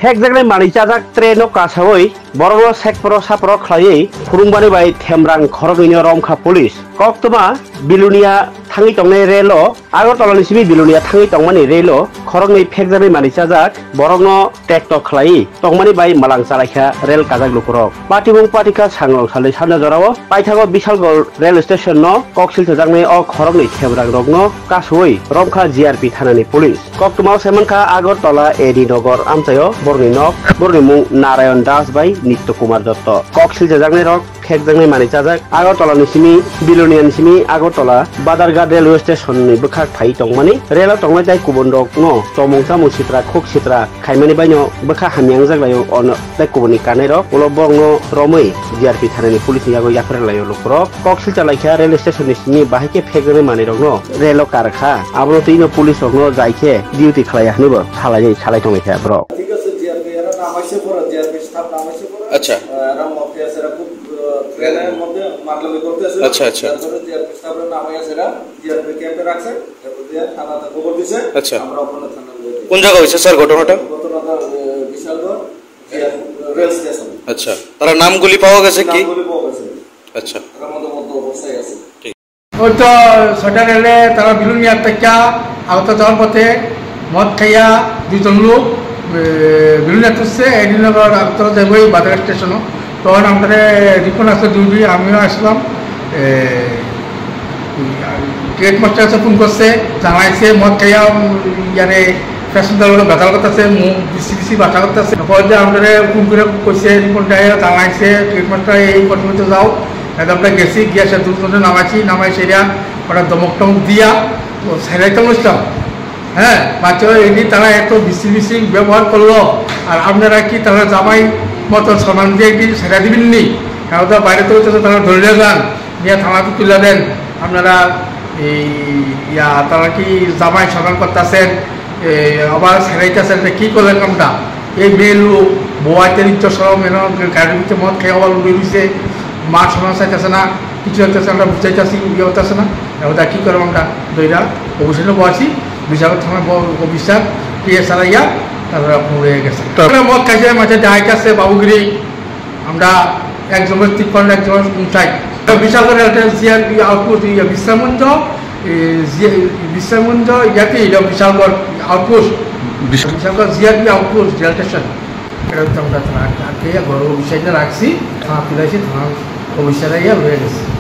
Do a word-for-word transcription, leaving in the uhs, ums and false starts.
Phekjaknai manwi chajak train no kasawi borokno sekpro sapro khlaiwi phurungmani bai Themrang khoroknwino romkha police. Koktwma Bilonia thangwi tongnai rail o, Agartala ni simi Bilonia thangwi tongmani rail o khoroknwi phekjaknai manwi chajak borokno tekto khlaiwi tongmani bai malang chalaikha rail kajak lukurok. Patimung patikha sangrong salni sanja jorao paithago Bishalgarh rail station no koksil chajaknai o khoroknwi Themrang rokno kasui romkha G R P thanani police. Koktwmao saimankha Agartala A D Nagar amchaio borokni nok, borokni mung Narayan Das bai Nitya Kumar Dotto. Koksil chajaknai rok phekjaknai manwi chajak Agartala ni simi Bilonia ni simi Agartala Badarghat railway station ni bwkhak phai tongmani rail o tongnai tai kubun rok no tomung chamung sitra khuk sitra khaimani baino bwkha hamya wngjak laio, ono tei kubuni kanai rok ulo borokno romwi G R P thanani police ni yago yapharwi laio lukurok. Kok silcha laikha rail station ni simi bahai khe phekjaknai manwi rokno rail o karkha, abono twi no police rokno jai khe duty khlaiya hwnwi bo salai salai tonglaikha borok. ঠিক আছে, জিআরপি এরা নামাইছে পরে, GRP staff নামাইছে পরে। আচ্ছা। আহ, এরা মধ্যে আছে, এরা খুব, আহ, ট্রেনের মধ্যে মাতলামি করতেছে। আচ্ছা, আচ্ছা। তারপরে জিআরপি স্টাফরা নামাই আছে, এরা জিআরপি ক্যাম্পে রাখছে, এরপর দিয়ে থানাতে খবর দিছে, আচ্ছা। আমরা ওখানে থানা নিয়ে যাই। কোন জায়গা হয়েছে স্যার ঘটনাটা? ঘটনাটা, আহ, বিশালগড়, জিআর-, রেল স্টেশন। আচ্ছা, তারা নামগুলি পাওয়া গেছে কি? নামগুলি পাওয়া গেছে। আচ্ছা। এরা মধ্যে মধ্যে অবস্থায় আছে। ঠিক। ওই তো ছয়টা রেলে তারা বিলুনিয়া থেকে আগত যাওয়ার পথে মদ খাইয়া দুইজন লোক, এ, বিলুনিয়া তুলছে, এডিনগর আগতলা যাইব এই বাজার স্টেশনও। তখন আমাদের রিপন আছে ডিউটি, আমিও আসলাম। এ, গেট মাস্টার আছে, ফোন করছে, জানাইছে মদ খাইয়া, উম, ইয়ারে প্যাসেঞ্জার গুলো বেতাল করতেছে, মুখ বিসি বিসি বাসা করতেছে। পরে আমাদের ফোন করে কইছে, রিপন জানাইছে গেট মাস্টার এই ঘটনাতে যাও। এটা আমরা গেছি, গিয়া সে দুজনে নামাইছি, নামাই সেটা ওরা ধমক টমক দিয়া, ও সেটাই তো বুঝতাম। হ্যাঁ, বাচ্চারা এই যে তারা এত বিসি বিসি ব্যবহার করলো, আর আপনারা কি তারা জামাই মতো সম্মান দিয়ে কি সেটা দিবেননি? কারণ তো বাইরে তো হচ্ছে তারা ধরে যান, নিয়ে থানাতে তুলে দেন। আপনারা এই ইয়া, তারা কি জামাই সম্মান করতেছেন, এ, আবার সেটাইতেছেন, এটা কি করলেন আমরা? এই মেয়ে লোক, বউ আইতে ইচ্ছা সরম, এরকম গাড়ির ভিতরে মদ খেয়ে আবার উঠে দিছে, মা শোনা চাইতেছে না, কিছু হইতেছে, আমরা বুঝাইতেছি, ইয়ে হইতেছে না, এখন তা কি করবো আমরা? দইরা অফিসে বসি, বিচারক থানা ব-, অফিসার, পিএস আর আইয়া, তারপরে আপনি হয়ে গেছে। তারপরে মদ খাইছে, মাঝে ডাইট আছে, বাবুগিরি, আমরা একজনের তিপ্পান্ন, একজনের উনষাট। বিশালগড় একটা জিআরপি আউটপোস্ট, ইয়ে, বিশ্রামগঞ্জ, এ, জি-, বিশ্রামগঞ্জ ইয়াতে এটা বিশালগড় আউটপোস্ট। বিশ- Bishalgarh GRP outpost, rail station. এটা তো আমরা থানা আটকে গর্ব বিষয়টা রাখছি, থানা তুলেছি, থানা অফিসার ইয়ে হয়ে গেছে।